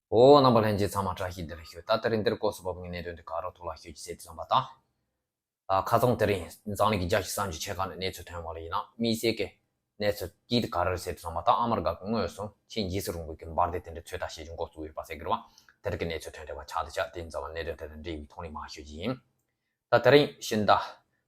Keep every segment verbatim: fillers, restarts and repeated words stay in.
ཨོ། རྣམ་པ་ལྷན་རྒྱས་ཚང་མ་བཀྲ་ཤིས་བདེ་ལེགས་ཞུ། ད་དེ་རིང་འདིར་སྐོར་སུ་བབས་པའི་གནད་དོན་དེ་ག་རོ་ཐོག་ལ་ཞུ་རྒྱུ་ཟེར་དུས་ཙམ་པ་དང་། ཨ། ཁ་སང་དེ་རིང་འཛམ་གླིང་གི་རྒྱལ་སྤྱི་ས་བྱི་ཆེ་ཁག་ནས་གནས་ཚུལ་ཐོན་པ་ལ་ཡིན་ན། དམིགས་བསལ་གྱི་གནས་ཚུལ་གཅིག་དེ་ག་རེ་རེད་ཟེར་དུས་ཙམ་པ་དང་། ཨ་མི་རི་ཀ་གི་དངོས་སུ་ཆེས་འཇིགས་སུ་རུང་བའི་གི་འབར་མདེལ་དེ་འདྲ་ཚོད་ལྟ་བྱེད་རྒྱུ་འགོ་བཙུགས་ཡོད་པ་ཟེར་གི་རེད་བ། དེ་འདྲ་གི་གནས་ཚུལ་ཐོན་བསྡད་པ་ཆགས་འདུག་ཤག་དེ་ཡིན་ཙང་གནད་དོན་དེ་དང་འབྲེལ་བའི་ཐོག་ནས་མར་ཞུ་རྒྱུ་ཡིན། ད་དེ་རིང་ཕྱི་ཟླ་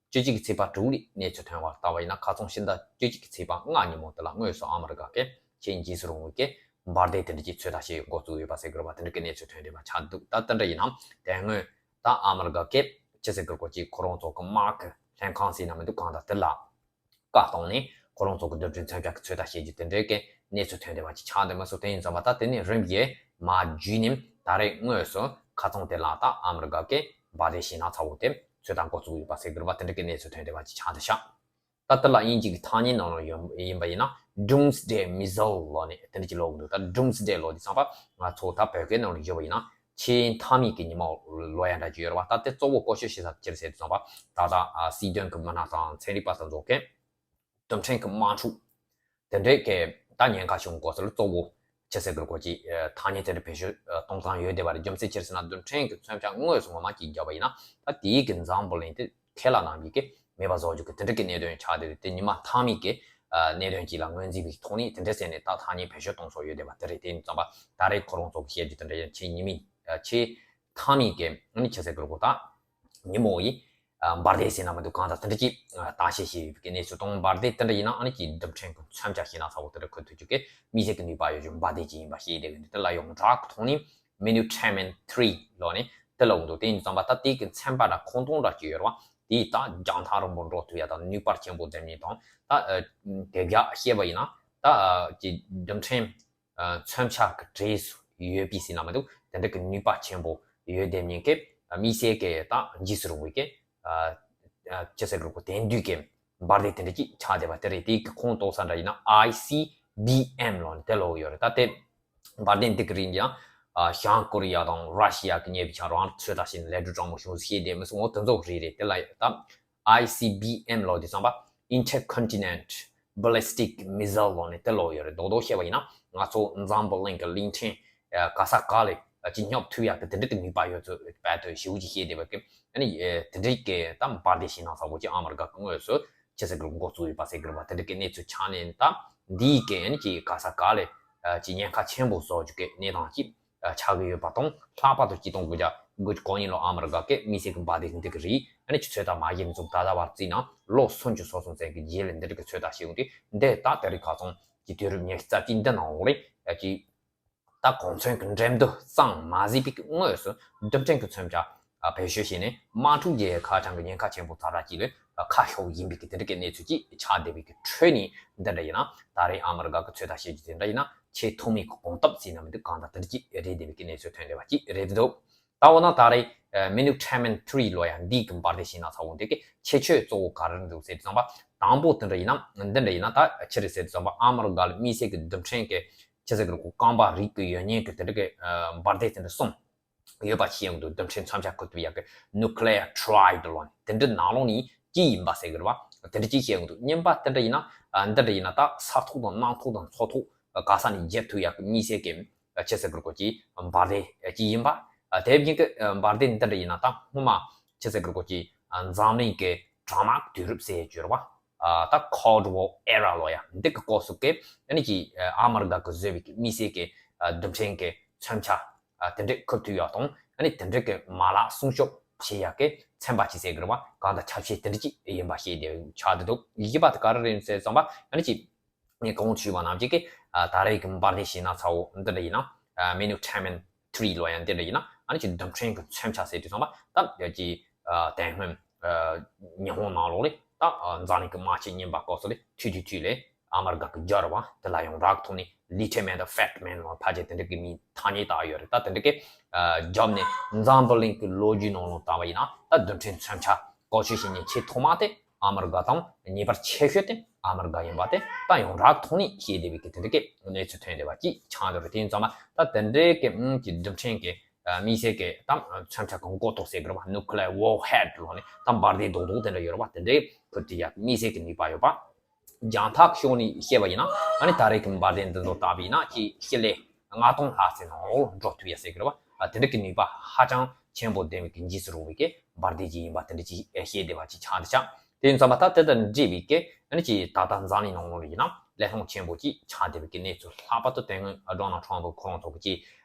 བཅུ་གཅིག་གི་ཚེས་པ་དྲུག་ལ་གནས་ཚུལ་ཐོན་པར་ལྟ་བ་ཡིན་ན། ཁ་སང་ཕྱི་ཟླ་བཅུ་གཅིག་གི་ཚེས་པ་ལྔ་ཉིན་མོ་དེ་ལ་དངོས་སུ་ཨ་མི་རི་ཀ་གི་ཆེས་འཇིགས་སུ་རུང་བའི་གི་འབར་མདེལ་དེ་འདྲ་ཅིག་ཚོད་ལྟ་བྱེད་འགོ་བཙུགས་ཡོད་པ་ཟེར་གི་རེད་བ། དེ་འདྲ་གི་གནས་ཚུལ་ཐོན་བསྡད་པ་ཆགས་འདུག་ད་དེ་འདྲ་ཡིན་ན་དེ་སྔོན་ད་ཨ་མི་རི་ཀ་གི་ཅི་ཟེར་གི་རེད་གོ། ཅིག་ཁོ་རང་ཚོ་གི་དམག་གི་ལྷན་ཁང་ཟེར་ན་མི་འདུག་གང་ལྟར་དེ་ལ་བཀའ་བཏང་ནས་ཁོ་རང་ཚོ་གི་རྡུལ་ཕྲན་མཚོན་ཆ་གི་ཚོད་ལྟ་བྱེད་རྒྱུ་དེ་འདྲའི་གི་གནས་ཚུལ་ཐོན་བསྡད་པ་ཅིག་ཆགས་འདུག་མ་སོང་། དེ་ཡིན་ཙམ་པ་ད་དེ་ནས་རིམ་བཞིན་མར་བརྒྱུད་ནས་ད་རེས་དངོས་སུ་ཁ་སང་དེ་ལ་ད་ཨ་མི་རི་ཀ་གི་འབར་མདེལ་ཞེད་སྣང་ཚ་བོ་དེ་ཚོད་ལྟ་འགོ་བཙུགས་ཡོད་པ་ཟེར་གི་རེད་བ། དེ་འདྲ་གི་གནས་ཚུལ་ཐོན་བསྡད་པ་ཅིག་ཆགས་འདུག་ཤག་ད་དེ་ལ་དབྱིན་ཇི་གི་ཐ་སྙད་ནང་ལ་ཡོད་ཡིན་པ་ཡིན་ན། Doomsday Missile ལབ་ནས་དེ་འདྲ་ཅིག་ཀློག་གི་འདུག་ད་Doomsday ལབ་དུས་ཙམ་པ་ང་ཚོ་ད་བོད་སྐད་ནང་ལ་བསྒྱུར་བ་ཡིན་ན་ཆེས་མཐའ་མའི་གི་ཉི་མ་ལབ་ཡ་འདྲ་ཅིག་ཡོད་རེད་བ། ད་དེ་གཙོ་བོ་བཀོལ་སྤྱོད་བྱེད་ས་ཅི་རེད་ཟེར་དུས་ཙམ་པ། ད་ལྟ་ཨ་སྲིད་དོན་གི་མི་སྣ་དང་ཚན་རིག་པ་དང་ཚོ་གིས་རྡུལ་ཕྲན་གི་དམག་འཁྲུག་དེ་འདྲའི་གི་ད་ཉེན་ཁ་བྱུང་གོ་ས་ལ་གཙོ་བོ་ཅི་ཟེར་གི་རེད་གོ། ཅིག་ཨ་ཐ་སྙད་དེ་འདྲ་བེད་སྤྱོད་ཨ་གཏོང་སྟངས་ཡོད་བསྡད་པ་རེད། རྒྱུ་མཚན་ཅི་རེད་ཟེར་ན། རྡུལ་ཕྲན་གི་མཚོན་ཆ་དངོས་སུ་ངོ་མ་ཅིག་བརྒྱབ་པ་ཡིན་ན། ད་དེའི་གི་འཛམ་བུ་གླིང་དེ་ཁས་ལ་ནང་བའི་གི་མེད་པ་བཟོ་རྒྱུ་གི་དེ་འདྲ་གི་གནད་དོན་ཆགས་བསྡད་དེ། དེ་ཉི་མ་མཐའ་མའི་གི་ཨ་གནད་དོན་ཅིག་ལ་ངོས་འཛིན་པའི་ཐོག་ནས་དེ་འདྲ་ཟེར་ནས་ད་ཐ་སྙད་བེད་སྤྱོད་གཏོང་སྲོལ་ཡོད་བསྡད་པ་དེ་རེད། དེ་ཡིན་ཙམ་པ་ད་རེས་ཁོ་རང་ཚོ་གི་བཤད་རྒྱུ་དེ་འདྲ་ཡིན། ཆེས་ཉི་མའི་ཨ་ཆེས་མཐའ་མའི་གི་ཨ་ནི་ཅི་ཟེར་གི་རེད་གོ། ད་ཉིན་མོ་ཡི་ཨ་འབར་མདེལ་ཟེར་ན་མི་འདུག་གང་ལྟར་དེ་འདྲ་ཅིག་ཨ་བརྟག་དཔྱད་བྱས་ཡོད་པའི་གནས་ཚུལ་དང་། འབར་མདེལ་དེ་འདྲ་ཡིན་ན་ཨ་ནི་ཅིག་རྡུལ་ཕྲན་གྱི་མཚོན་ཆ་ཞེད་སྣང་ཚ་བོ་དེ་འདྲ་འཁོར་ཐུབ་རྒྱུ་གི་དམིགས་བསལ་གྱི་ནུས་པ་ཡོད་རྒྱུ་འབར་མདེལ་ཅིག་ཡིན་པ་ཤེས་བསྡད་ཡོད་འདུག་དེ་ལ་ཡོངས་གྲགས་ཀྱི་ཐོག་ནས་Minuteman three ལབ་ནས་དེ་ལབ་འདུག་དེ་ཡིན་དུས་ཙམ་པ་ད་དེ་གི་མཚན་པ་འདྲ་ཁུངས་གཏོང་འདྲ་ཅིག་ཡོད་རེད་བ། དེས་ད་རྒྱང་ཐག་རིང་པོ་འགྲོ་ཐུབ་ཡ་དང་ནུས་པ་ཆེན་པོ་ལྡན་མཁན་དང་། ད་ཨ་དེ་ག་བཤད་པ་ཡིན་ན་ད་ཨ་ཅིག་རྡུལ་ཕྲན་ཨ་མཚོན་ཆ་གི་གྲས་སུ་ཡོད་པའི་ཟེར་ན་མི་འདུག་དེ་འདྲ་གི་ནུས་པ་ཆེན་པོ་ཡོད་བསྡད་མཁན་གྱི་ཨ་དམིགས་བསལ་གྱི་ད་འཇིགས་སུ་རུང་བའི་གི་ཨ་ཨ་ཅི་ཟེར་དགོས་རེད་གོ། དེང་དུས་ཀྱི་འབར་མདེལ་དེ་འདྲ་ཅིག་ཆགས་བསྡད་པ་དེ་རེད། དེའི་གི་ཁུངས་གཏུགས་ས་འདྲ་ཡིན་ན་ཨའི་སི་བི་ཨེམ་ལབ་ནས་དེ་ལབ་ཡོད་རེད། ད་དེ་འབར་མདེལ་འདི་གི་རིགས་འདི་ཡང་ཨ་བྱང་ཀོ་རི་ཡ་དང་ར་ཤི་ཡ་གི་ཉེ་བའི་ཆ་རང་ཚོད་ལྟ་བྱས་ནས་ལས་འགུལ་དྲག་མོ་བྱུང་ཟེར་བསྡད་མི་སོང་ངོ་། དེ་ཚོ་རེད་རེད། དེ་ལ་ད་ཨའི་སི་བི་ཨེམ་ལབ་དུས་ཙམ་པ་Intercontinental Ballistic Missile ལབ་ནས་དེ་ལབ་ཡོད་རེད། རྡོག་རྡོག་བཤད་པ་ཡིན་ན་ང་ཚོ་འཛམ་བུ་གླིང་གི་གླིང་ཕྲན་ཨ་ག་ས་ག་ལ་ཅིག་སྙོབ་ཐུབ་ཡག་གི་དེ་འདྲ་གི་ནུས་པ་ཡོད་ཚུལ་དཔེ་དེ་ཞེ་པོ་ཅིག་བཤད་བསྡད་པ་གི། ཨ་ནི་ཨེ་དེ་འདྲའི་གི་ད་འབར་མདེལ་ཞེད་སྣང་ཚ་བོ་ཅིག་ཨ་མི་རི་ཀ་གི་དངོས་སུ་ཅི་ཟེར་གི་འགོ་བཙུགས་ཡོད་པ་ཟེར་གི་རེད་བ། དེ་འདྲ་གི་གནས་ཚུལ་ཆགས་ནས་ད་འདིའི་གི་ཨ་ནི་ཅིག་ག་ས་ག་ལ་ཨ་ཅིག་ཉེན་ཁ་ཆེན་པོ་བཟོ་རྒྱུ་གི་གནས་སྟངས་ཅིག་ཨ་ཆགས་ཀྱི་ཡོད་པ་དང་། ལྷག་པར་དུ་ཆིག་སྟོང་དགུ་བརྒྱ་དགུ་བཅུ་གོ་གཉིས་ལོར་ཨ་མི་རི་ཀ་གི་དམིགས་བསལ་གྱི་འབར་མདེལ་འདི་གི་རིགས་ཨ་ནི་ཅིག་ཚོད་ལྟ་མ་བྱས་ནས་བཟུང་ད་ལྟ་བར་བརྩིས་ན་ལོ་སུམ་ཅུ་སོ་གསུམ་ཙམ་གྱི་རྗེས་ལ་འདི་འདྲ་གི་ཚོད་ལྟ་བྱེད་ཡོང་དུས། འདི་ད་དེ་རིང་ཁ་སང་གི་དུས་རབས་ཉི་ཤུ་རྩ་གཅིག་འདི་ནང་ལོགས་ལ་ཨ་ཅིག་ད་གོ་མཚོན་གྱི་འགྲེམས་སྟོན་གཙང་མ་བཟོས་པའི་དངོས་སུ་རྡུལ་ཕྲན་གྱི་མཚོན་ཆ་ཨ་བེད་སྤྱོད་བྱས་ནས་དམག་འཁྲུག་བརྒྱབ་ཡག་ཁ་བྱང་གི་ཉེན་ཁ་ཆེན་པོ་ཛ་དྲག་ཅིག་ལ་ཨ་ཁ་ཕྱོགས་ཡིན་པའི་གི་དེ་འདྲ་གི་གནས་ཚུལ་ཅིག་ཆགས་བསྡད་པའི་གི་ཁྲོད་ནས། འདི་འདྲ་ཡིན་ན་ད་རེས་ཨ་མི་རི་ཀ་གི་ཚོད་ལྟ་བྱེད་རྒྱུ་དེ་འདྲ་ཡིན་ན་ཆེས་ཐོག་མའི་གི་གོམ་སྟབས་ཟེར་ན་མི་འདུག་གང་ལྟར་དེ་འདྲ་ཅིག་རེད་བསྡད་པའི་གི་གནས་ཚུལ་ཐོན་བསྡད་པ་ཅིག་རེད་འདུག་ད་འོ་ན་ད་རེས་ཨ་Minuteman three ལབ་ཡ་འདི་གི་འབར་མདེལ་ཞེད་སྣང་ཚ་བོ་འདི་གི་ཁྱད་ཆོས་གཙོ་བོ་ག་རེ་འདུག་ཟེར་དུས་ཙམ་པ། དང་པོ་དེ་འདྲ་ཡིན་ན་འདི་འདྲ་ཡིན་ན་ད་ཆི་རེད་ཟེར་དུས་ཙམ་པ། ཨ་མི་རི་ཀ་ལ་དམིགས་བསལ་གྱི་རྡུལ་ཕྲན་གྱི་ཅི་ཟེར་གི་རེད་གོ། རྐང་པ་རིགས་ཀྱི་ཡོད་མཁན་གྱི་དེ་འདྲ་གི་ཨ་འབར་མདེལ་དེ་འདྲ་གསུམ་ཡོད་པ་ཤེས་ཡོང་འདུག་རྡུལ་ཕྲན་མཚོན་ཆ་འཁོར་ཐུབ་ཡག་གི་nuclear triad ལབ་ནས་དེ་འདྲ་ནང་ལོགས་ནས་གཅིག་ཡིན་པ་ཟེར་གི་རེད་བ། དེ་འདྲ་གཅིག་ཤེས་ཡོང་འདུག་གཉིས་པ་དེ་འདྲ་ཡིན་ན་ཨ་འདི་འདྲ་ཡིན་ན་ད་ས་ཐོག་དང་གནམ་ཐོག་དང་མཚོ་ཐོག་ག་ས་ནས་རྒྱབ་ཐུབ་ཡག་གི་དམིགས་བསལ་གྱི་ཨ་ཅི་ཟེར་གི་རེད་གོ་ཅིག་འབར་མདེལ་ཅིག་ཡིན་པ། ཨ་དེ་བཞིན་གྱི་ཨ་འབར་མདེལ་འདི་འདྲ་ཡིན་ན་ད་སྔོན་མ་ཅི་ཟེར་གི་རེད་གོ་ཅིག་ཨ་འཛམ་གླིང་གི་གྲང་དམག་དུས་རབས་ཟེར་ཡ་ཅིག་ཡོད་རེད་བ། ཨ་ད་Cold War era ལབ་ཡ་འདི་གི་སྐབས་སུ་གི་ཨ་ནི་ཅིག་ཨ་ཨ་མི་རི་ཀ་གིས་བཟོས་པའི་གི་དམིགས་བསལ་གྱི་ཨ་རྡུལ་ཕྲན་གྱི་མཚོན་ཆ་ཨ་དེ་འདྲས་འཁུར་ཐུབ་ཡ་དང་། ཨ་ནི་དེ་འདྲས་གི་མ་ལག་སྲུང་སྐྱོབ་བྱེད་ཡ་གི་ཚན་པ་ཅིག་ཟེར་གི་རེད་བ། གང་ལྟར་ཁྱབ་བྱེད་དེ་འདྲ་ཅིག་ཡིན་པ་ཤེས་བསྡད་ཆགས་བསྡད་འདུག་བཞི་པ་དེ་ག་རེ་རེད་ཟེར་ཙམ་པ། ཨ་ནི་ཅིག་ངས་གོང་ཞུས་པ་ནང་བཞིན་གྱི་ཨ་ད་རེས་ཀྱི་འབར་མདེལ་ཞེད་སྣང་ཚ་བོ་འདི་འདྲ་ཡིན་ན། ཨ་Minuteman three ལབ་ཡ་འདི་འདྲ་ཡིན་ན། ཨ་ནི་ཅིག་རྡུལ་ཕྲན་གྱི་མཚོན་ཆ་ཟེར་དུས་ཙམ་པ་ད་ཡ་ཅིག་ཨ་དེ་སྔོན་ཨ་ཉི་ཧོང་ནང་ལོགས་ལ་ད་ཨ་འཛམ་གླིང་གི་དམག་ཆེན་རྙིང་པ་སྐབས་སུ་ལ་ཐུག་དུས་དུས་ལ་ཨ་མི་རི་ཀ་གི་རྒྱལ་རབས་པ་དེ་ལ་ཡོངས་གྲགས་ཐོག་ནས་Lieutenant Fat Man ལ་ཕལ་ཆེར་དེ་འདྲ་གི་མིང་ཐ་སྙད་བཏགས་ཡོད་རེད། ད་དེ་འདྲ་གི་ཨ་རྒྱབ་ནས་འཛམ་བུ་གླིང་གི་ལོ་རྒྱུས་ནང་ལ་བལྟས་པ་ཡིན་ན། ད་རྡུལ་ཕྲན་མཚོན་ཆ་བཀོལ་སྤྱོད་བྱེད་མཁན་ཆེས་ཐོག་མ་དེ་ཨ་མི་རི་ཀ་དང་། ངེས་པར་ཆེ་ཤོས་དེ་ཨ་མི་རི་ཀ་ཡིན་པ་དེ་ད་ཡོངས་གྲགས་ཐོག་ནས་ཤེས་བསྡད་པའི་གི་དེ་འདྲ་གི་གནས་ཚུལ་ཐོན་བསྡད་པ་ཅིག་ཆགས་འདུག་རེད། དེ་ཡིན་ཙང་མ་ད་དེ་འདྲའི་གི་ཨང་གི་རྡུལ་ཕྲན་གི་ཨ་དམིགས་བསལ་གི་ད་མཚོན་ཆ་གི་མགོ་ཐོག་ཟེར་གི་རེད་བ། Nuclear Warhead ལབ་ནས་ད་འབར་མདེལ་རྡོག་རྡོག་དེ་འདྲ་ཡོད་རེད་བ། དེ་འདྲའི་ཕུད་དེ་ཡ་དམིགས་བསལ་གི་ནུས་པ་ཡོད་པ། རྒྱང་ཐག་ཕྱོགས་ནས་བཤད་པ་ཡིན་ན། ཨ་ནི་ད་རེས་ཀྱི་འབར་མདེལ་འདི་ཚོ་བལྟས་པ་ཡིན་ན་ཅིག་ཤི་ལེ་ ལྔ་སྟོང་ལྷག་ཙམ་ནང་ལོགས་འགྲོ་ཐུབ་ཡ་ཟེར་གི་རེད་བ། དེ་འདྲ་གི་ནུས་པ་ཧ་ཅང་ཆེན་པོ་ལྡན་པའི་གི་འཇིགས་སུ་རུང་བའི་གི་འབར་མདེལ་ཅིག་ཡིན་པ་དེ་འདྲ་ཅིག་བཤད་བསྡད་པ་ཅིག་ཆགས་འདུག་ཤག་དེ་ཡིན་ཙང་མ་ད་དེ་དང་འབྲེལ་བའི་གི་ཨ་ནི་ཅིག་ད་ལྟ་འཛམ་གླིང་ནང་ལོགས་ལ་ཡིན་ན་ཀླད་སྟོང་ཆེན་པོ་ཅིག་ཆགས་བསྡད་པའི་གི་གནས་ཚུལ། ལྷག་པར་དུ་དེ་སྔོན་ཌོ་ནལ་ཊམ་ཕུ་ཁོ་རང་ཚོ་གི་ཅིག་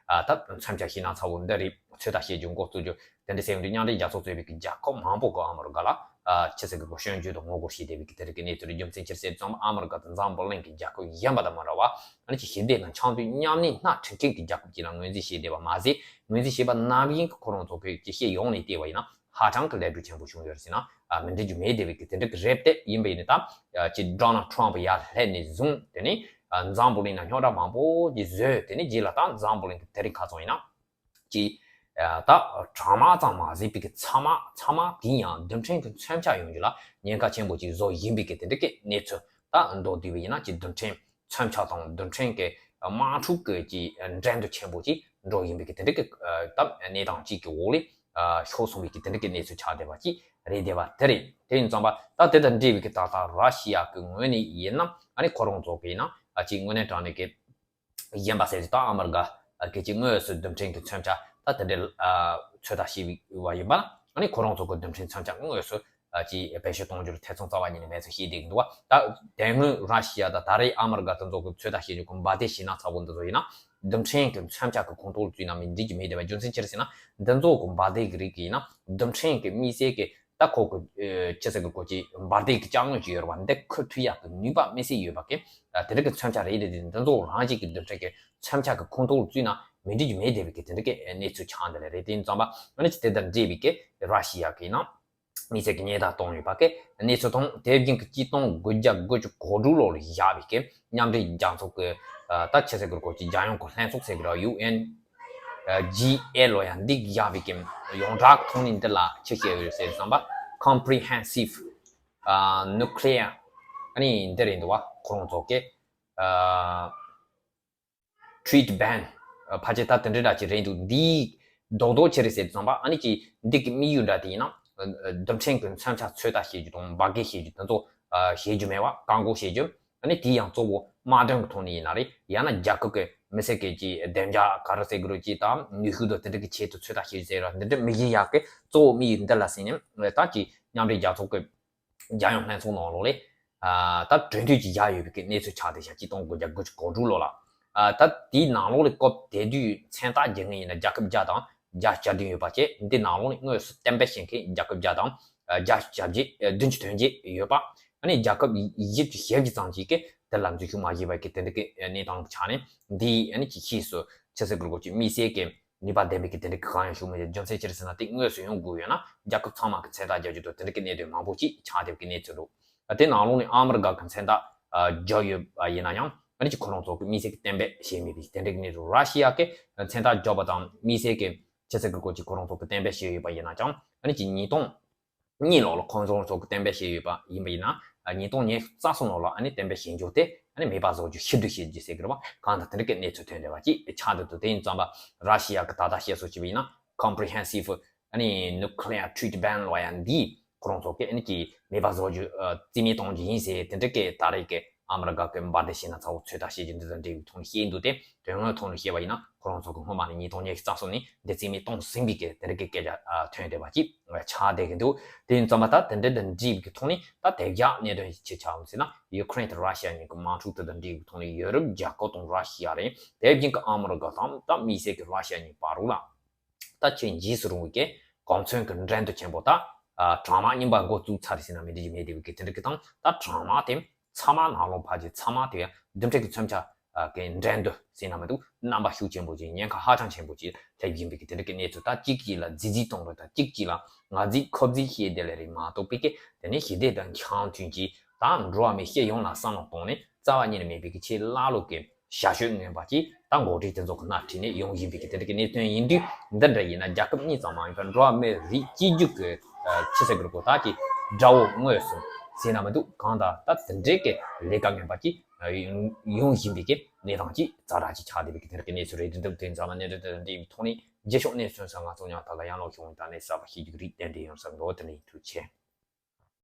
ད་མཚོན་ཆ་ཤིང་ནགས་ཚ་བོ་འདི་རིགས་ཚོད་ལྟ་བྱེད་རྒྱུ་འགོ་བཙུགས་རྒྱུ་དེ་འདྲ་ཟེར་བའི་འདི་མཉམ་འབྲེལ་རྒྱལ་ཚོགས་གཙོས་པའི་གི་རྒྱལ་ཁབ་མང་པོ་གི་ཨ་མི་རི་ཀ་ལ་ཨ་ཆི་ཟེར་གི་གོ་སྐྱོན་བརྗོད་དང་ངོ་རྒོལ་བྱེད་བསྡད་པའི་གི་དེ་རིགས་ཀྱི་གནས་ཚུལ་རེད། རྒྱུ་མཚན་ཅི་རེད་ཟེར་ཙང་ཨ་མི་རི་ཀ་དང་འཛམ་བུ་གླིང་གི་རྒྱལ་ཁབ་གཞན་པ་དང་མི་འདྲ་བ་ཨ་ནི་ཅིག་ཞི་བདེ་དང་འཆམ་མཐུན་མཉམ་གནས་སྣ་ཁྲིད་མཁན་གྱི་རྒྱལ་ཁབ་ཅིག་ལ་ངོས་འཛིན་བྱེད་བསྡད་པ་མ་ཟད། ངོས་འཛིན་བྱས་པ་ནམ་ཡིན་གྱི་ཁོ་རང་ཚོ་གི་ཅིག་ཤེས་ཡོང་ནས་བལྟས་པ་ཡིན་ན་ཧ་ཅང་གི་ལས་འགུལ་ཆེན་པོ་བྱུང་ཡོད་རེད་ཟེར་ན་ཨ་མི་འགྲིག་རྒྱུ་མེད་བསྡད་པའི་གི་དེ་འདྲ་གི་རེད་དེ། ཡིན་པ་ཡིན་ན་ད་ཅིག་ཌོ་ནལ་ཊམ་ཕུ་ཡར་སླེབས་ནས་བཟུང་དེ་ནི་ཨ་འཛམ་བུ་གླིང་ན་རྙོག་དྲ་མང་པོ་ཅིག་བཟོས། དེ་ནི་རྗེས་ལ་ད་འཛམ་བུ་གླིང་གི་དེ་རིང་ཁ་སང་ཡིན་ན། ཀྱི། ད་གྲང་དམག་ཙམ་མ་ཟད་པའི་གི་ཚ་དམག་ཚ་དམག་དེ་ཡང་རྡུལ་ཕྲན་གྱི་མཚོན་ཆ་ཡོང་རྒྱུ་ལ་ཉེན་ཁ་ཆེན་པོ་ཅིག་བཟོ་བཞིན་པའི་གི་དེ་འདྲ་གི་གནས་ཚུལ། ད་མདོར་བསྡུས་པ་ཡིན་ན་ཀྱི་རྡུལ་ཕྲན་མཚོན་ཆ་དང་རྡུལ་ཕྲན་གྱི་དམག་འཁྲུག་གི་ཀྱི་འགྲན་བསྡུར་ཆེན་པོ་ཅིག་འགྲོ་བཞིན་པའི་གི་དེ་འདྲ་གི་ད་གནས་སྟངས་ཅིག་གི་འོག་ལ་ཤོར་སོང་བའི་གི་དེ་འདྲ་གི་གནས་ཚུལ་ཆགས་བསྡད་པ་ཅིག་རེད་བསྡད་པ་དེ་རེད། དེ་ཡིན་ཙང་པ་ད་དེ་དང་འབྲེལ་བའི་གི་ད་ལྟ་ར་ཤི་ཡ་གི་ངོས་ནས་ཡིན་ན་ཨ་ནི་ཁོ་རང་ཚོ་གི་ཡིན་ན་ཨ་ཅིག་དངོས་གནས་དྲང་གནས་གི་གཞན་པ་ཟེར་ཏེ་ད་ཨ་མི་རི་ཀ་གི་ཅིག་དངོས་སུ་རྡུལ་ཕྲན་གྱི་མཚོན་ཆ་ད་དེ་འདྲའི་ཚོད་ལྟ་བྱས་པ་ཡིན་པ་ན་ཨ་ནི་ཁོ་རང་ཚོ་གི་རྡུལ་ཕྲན་མཚོན་ཆ་དངོས་སུ་ཅིག་བེད་སྤྱོད་གཏོང་རྒྱུར་ཐེ་ཚོམ་རྩ་བ་ཉིད་ནས་མེད་ཚུལ་བཤད་བསྡད་ཀྱི་འདུག་བ། ད་དེ་སྔོན་ར་ཤི་ཡ་དང་ད་རེས་ཨ་མི་རི་ཀ་དེ་ཚོ་གི་ཚོད་ལྟ་བྱེད་རྒྱུ་གི་འབར་མདེལ་ཤིང་ནགས་ཚ་བོ་འདི་ཚོ་ཡིན་ན་རྡུལ་ཕྲན་གྱི་མཚོན་ཆ་གི་ཁོངས་གཏོགས་ལ་བརྩིས་ན་མི་འགྲིག་གི་མེད་བསྡད་པ། རྒྱུ་མཚན་ཅི་རེད་ཟེར་ན་འདི་ཚོ་གི་འབར་མདེལ་གྱི་རིགས་ཀྱི་ཡིན་ན་རྡུལ་ཕྲན་གྱི་དམིགས་བསལ་གྱི་ད་ཁོ་གི་ཅི་ཟེར་གི་ཁོ་ཅི་འབར་མདེལ་གྱི་ཅ་དངོས་ཅིག་ཡོད་རེད་བ། འདི་ཁུར་ཐུབ་ཡག་གི་ནུས་པ་དམིགས་བསལ་ཡོད་པ་གི་དེ་འདྲ་གི་མཚོན་ཆ་རེད་དེ། འདི་ཚོ་རང་བཞིན་གྱི་རྡུལ་ཕྲན་གྱི་མཚོན་ཆ་གི་ཁོངས་གཏོགས་ལ་བརྩིས་ན་མི་འགྲིག་རྒྱུ་མེད་བསྡད་པའི་གི་དེ་འདྲ་གི་གནས་ཚུལ་ཆགས་འདི་ལ་རེད། དེ་ཡིན་ཙང་པ་ཨ་ནི་ཅི་དེ་དང་འབྲེལ་བའི་གི་ར་ཤི་ཡ་གི་ནང་དམིགས་བསལ་གྱི་ཉེན་བརྡ་བཏང་ཡོད་པ་གི་གནས་ཚུལ་དང་། དེ་བཞིན་གྱི་ཆིག་སྟོང་དགུ་བརྒྱ་དགུ་བཅུ་གོ་དྲུག་ལོ་ལ་བཞག་པའི་གི་མཉམ་འབྲེལ་རྒྱལ་ཚོགས་ཀྱི་ད་ཆི་ཟེར་གི་ཁོ་ཅི་རྒྱལ་ཡོངས་ཀྱི་ལྷན་ཚོགས་ཟེར་གི་ར་ཡུ་ཨེན་ཇི་ཨེལ་ལོ་ཡང་འདི་བཞག་པའི་གི་ཡོངས་གྲགས་ཐོག་ནས་འདི་ལ་ཆི་བཤད་ཡོད་ཟེར་ཙམ་པ་Comprehensive Nuclear ཨ་ནི་འདི་རེད་འདུག་བ། ཁོ་རང་ཚོ་གི་Treat Ban ཕལ་ཆེར་ད་དེ་འདྲ་འདྲ་ཅིག་རེད་འདུག་འདིའི་རྡོག་རྡོག་ཆི་རེད་ཟེར་ཙམ་པ་ཨ་ནི་ཅི་འདི་གི་དམིགས་ཡུལ་འདྲ་དེ་ཡིན་ན་རྡུལ་ཕྲན་གྱི་མཚོན་ཆ་ཚོད་ལྟ་བྱེད་རྒྱུ་དང་འབར་གས་བྱེད་རྒྱུ་དེ་ཚོ་བྱེད་རྒྱུ་མེད་བ། བཀག་འགོག་བྱེད་རྒྱུ། ཨ་ནི་དེ་ཡང་གཙོ་བོ་དམག་དོན་གྱི་ཐོག་ནས་ཡིན་ན་རེད། ཡང་ན་རྒྱལ་ཁབ་ཀྱི་མི་སེར་གྱི་ཅིག་བདེ་འཇགས་ག་རེ་ཟེར་དགོས་རེད་ཅིག་དང་ནུས་ཤུགས་དང་དེ་འདྲ་གི་ཆེད་དུ་ཚོད་ལྟ་བྱེད་ཟེར་ར་འདི་འདྲ་མི་ཡིན་ཡག་གི་གཙོ་བོ་དམིགས་ཡུལ་འདི་ལ་ཟིན་ནས་ད་ཅིག་མཉམ་འབྲེལ་རྒྱལ་ཚོགས་ཀྱི་རྒྱལ་ཡོངས་ལྷན་ཚོགས་ནང་ལོགས་ལས་ད་གྲོས་མཐུན་ཅིག་བཞག་ཡོད་པའི་གི་གནས་ཚུལ་ཆགས་བསྡད་ཤག་ཆིག་སྟོང་དགུ་བརྒྱ་དགུ་བཅུ་གོ་དྲུག་ལོ་ལ། ད་དེའི་ནང་ལོགས་ལས་སྐབས་དེ་དུས་མཚན་རྟགས་རྒྱག་མཁན་ཡིན་ན་རྒྱལ་ཁབ་བརྒྱ་དང་བརྒྱ་གྱ་བདུན་ཡོད་པ་བྱས། འདི་ནང་ལོགས་ནས་དངོས་སུ་གཏན་འབེབས་བྱེད་མཁན་རྒྱལ་ཁབ་བརྒྱ་དང་བརྒྱ་བརྒྱད་བདུན་ཅུ་དོན་བརྒྱད་ཡོད་པ། ཨ་ནི་རྒྱལ་ཁབ་བཞི་བཅུ་ཞེ་བརྒྱད་ཙམ་ཅིག་གིས་དེ་ལ་འཛུལ་ཞུགས་མ་བྱས་པའི་གི་དེ་འདྲ་གི་གནས་སྟངས་ཆགས་ནས་འདི་ཨ་ནི་ཅིག་ཕྱིས་སུ་ཆི་ཟེར་དགོས་རེད་ཅིག་དམིགས་བསལ་གྱི་ནུས་པ་ལྡན་པའི་གི་དེ་འདྲ་གི་གང་ཡང་ཞུ་མི་ཡོད། རྒྱུ་མཚན་ཅི་རེད་ཟེར་ན་དེ་དངོས་སུ་ཡོང་དགོས་ཡོད་ན་རྒྱལ་ཁབ་ཚང་མ་གི་མཚན་རྟགས་རྒྱག་རྒྱུ་དང་དེ་འདྲ་གི་གནད་དོན་མང་པོ་ཅིག་ཆགས་བསྡད་པའི་གི་གནས་ཚུལ་འདུག་ད་དེ་ནང་ལོགས་ནས་ཨ་མི་རི་ཀ་གི་མཚན་རྟགས་བརྒྱབ་ཡོད་པ་ཡིན་ན་ཡང་ཨ་ནི་ཅིག་ཁོ་རང་ཚོ་གི་དམིགས་བསལ་གྱི་གཏན་འབེབས་བྱས་མེད་པའི་དེ་འདྲ་གི་གནས་ཚུལ། ར་ཤི་ཡ་གི་མཚན་རྟགས་བརྒྱབ་པ་དང་དམིགས་བསལ་གྱི་ཆི་ཟེར་དགོས་རེད་ཅིག་ཁོ་རང་ཚོ་གི་གཏན་འབེབས་བྱས་ཡོད་པ་ཡིན་ན་ཀྱང་ཨ་ནི་ཅིག་ཉིས་སྟོང་གཉིས་ལོ་ལ་ཁོང་ཚོ་ཚོ་གི་གཏན་འབེབས་བྱས་ཡོད་པ་ཡིན་པ་ཡིན་ན། ཉིས་སྟོང་ཉི་ཤུ་རྩ་གསུམ་ལོ་ལ་ཨ་ནི་གཏན་འབེབས་བྱེད་རྒྱུ་དེ་ཨ་ནི་མེད་པ་བཟོ་རྒྱུ་ཕྱིར་བསྡུ་བྱེད་རྒྱུ་ཟེར་གི་རེད་བ། གང་ལྟར་དེ་འདྲ་གི་གནས་ཚུལ་ཐོན་བསྡད་པ་ཅིག་ཆགས་བསྡད་འདུག་དེ་ཡིན་ཙང་པ་ར་ཤི་ཡ་གི་ད་ལྟ་བཤད་སྲོལ་བྱས་པ་ཡིན་ན་Comprehensive ཨ་ནི་Nuclear Treat Ban ལབ་ཡ་འདི་ཁོ་རང་ཚོ་གི་ཨ་ནི་ཀྱི་མེད་པ་བཟོ་རྒྱུ་རྩིས་མེད་གཏོང་རྒྱུ་ཡིན་ཟེར་དེ་འདྲ་གི་ད་རེས་ཀྱི་ཨ་མི་རི་ཀ་གི་འབར་མདེལ་ཤིང་ནགས་ཚ་བོ་ཚོད་ལྟ་བྱེད་རྒྱུ་འདི་དང་འབྲེལ་བའི་ཐོག་ནས་བཤད་འདུག་སྟེ། དོན་དངོས་ཐོག་ནས་བཤད་པ་ཡིན་ན་ཁོ་རང་ཚོ་གི་སྔོན་མ་ནས་ཉིས་སྟོང་ཉི་ཤུ་རྩ་གསུམ་ནས་འདི་རྩིས་མེད་གཏོང་ཟིན་པའི་གི་དེ་རིགས་ཀྱི་སྐད་ཆ་ཨ་ཐོན་བསྡད་པ་ཅིག་ཆགས་བསྡད་ཀྱི་འདུག་དེ་ཡིན་ཙང་མ་ད་དེ་འདྲ་དང་འབྲེལ་བའི་གི་ཐོག་ནས་ད་དེ་རྒྱ་གནད་དོན་ཅི་ཆགས་འོང་ཟེར་ན་ཡུ་ཁུ་རེན་དང་ར་ཤི་ཡ་གཉིས་ཀྱི་དམག་འཁྲུག་དེ་དང་འབྲེལ་བའི་གི་ཐོག་ནས་ཡོ་རོབ་རྒྱལ་ཁབ་དང་ར་ཤི་ཡ་རེད། དེ་བཞིན་གྱི་ཨ་མི་རི་ཀ་དང་ད་དམིགས་བསལ་གྱི་ར་ཤི་ཡ་གཉིས་བར་ལ། ད་ཁྱེད་འཇིགས་སུ་རུང་བའི་གི་གོ་མཚོན་གྱི་འགྲན་བསྡུར་ཆེན་པོ་ད་ཨ་གྲང་དམག་གཉིས་པ་འགོ་བཙུགས་ཚར་ཟིན་ན་མི་འགྲིག་རྒྱུ་མེད་བསྡད་པའི་གི་དེ་འདྲ་གི་དང་ད་གྲང་དམག་དེ་ཚ་དམག་ནང་ལོགས་ཕལ་ཆེར་ཚ་དམག་དེ་ཡང་རྡུལ་ཕྲན་གྱི་མཚོན་ཆ་ཨ་གི་འགྲན་བསྡུར་ཟིན་ན་མི་འདུག་རྣམ་པ་ཤུགས་ཆེན་པོ་ཅིག་ཉེན་ཁ་ཧ་ཅང་ཆེན་པོ་ཅིག་སླེབས་བཞིན་པའི་གི་དེ་འདྲ་གི་གནས་ཚུལ། ད་གཅིག་གཅིག་ལ་རྫི་རྫི་གཏོང་རོགས་དང་གཅིག་གཅིག་ལ་ང་རྫི་ཁོ་རྫི་བཤད་བསྡད་ལེ་རེད་མ་གཏོགས་པའི་གི་དེ་ནས་ཞི་བདེ་དང་འཆམ་མཐུན་གྱིས་ད་འགྲོ་བ་མི་སྤྱི་ཡོངས་ལ་བསམ་བློ་གཏོང་ནས་རྩ་བ་ཉིད་ནས་མེད་པའི་གི་ཆེས་ཀླ་ཀློ་གི་ཞར་ཞོད་ངན་པ་ཅིག་ད་འགོ་ཁྲིད་དེ་ཚོ་གི་སྣེ་ཁྲིད་ནས་ཡོང་བཞིན་པའི་གི་དེ་འདྲ་གི་གནད་དོན་ཡིན་དུས། འདི་འདྲ་ཡིན་ན་རྒྱལ་ཁབ་གཉིས་ཙམ་མ་ཡིན་པར་འགྲོ་བ་མི་རིགས་གཅིག་གྱུར་གྱི་ཆི་ཟེར་དགོས་རེད་གོ་ད་ཀྱི་དགྲ་བོ་དངོས་སུ་ཟིན་ན་མི་འདུག་གང་ལྟར་ད་དེ་འདྲའི་གི་ལས་ཀ་ངན་པ་ཅིག་ཡོང་བཞིན་པའི་གི་གནས་སྟངས་ཅིག་ཛ་དྲག་ཅིག་ཆགས་བསྡད་པའི་གི་དེ་འདྲ་གི་གནས་ཚུལ་རེད། འདི་འདྲ་དེ་ཙམ་ལ་གནད་དོན་དེ་འདྲའི་ཐོག་ནས་རྗེས་ཕྱོགས་གནས་ཚུལ་སོགས་ང་ཚོ་ཉག་ཐག་ལ་ཡང་ལོག་ཤོག་ད་ནས་གསར་པ་ཤེས་རྒྱུ་གི་རིགས་ཏན་ཏན་ཡོང་ས་འགྲོ། དེ་ནས་ཐུགས་རྗེ་ཆེ།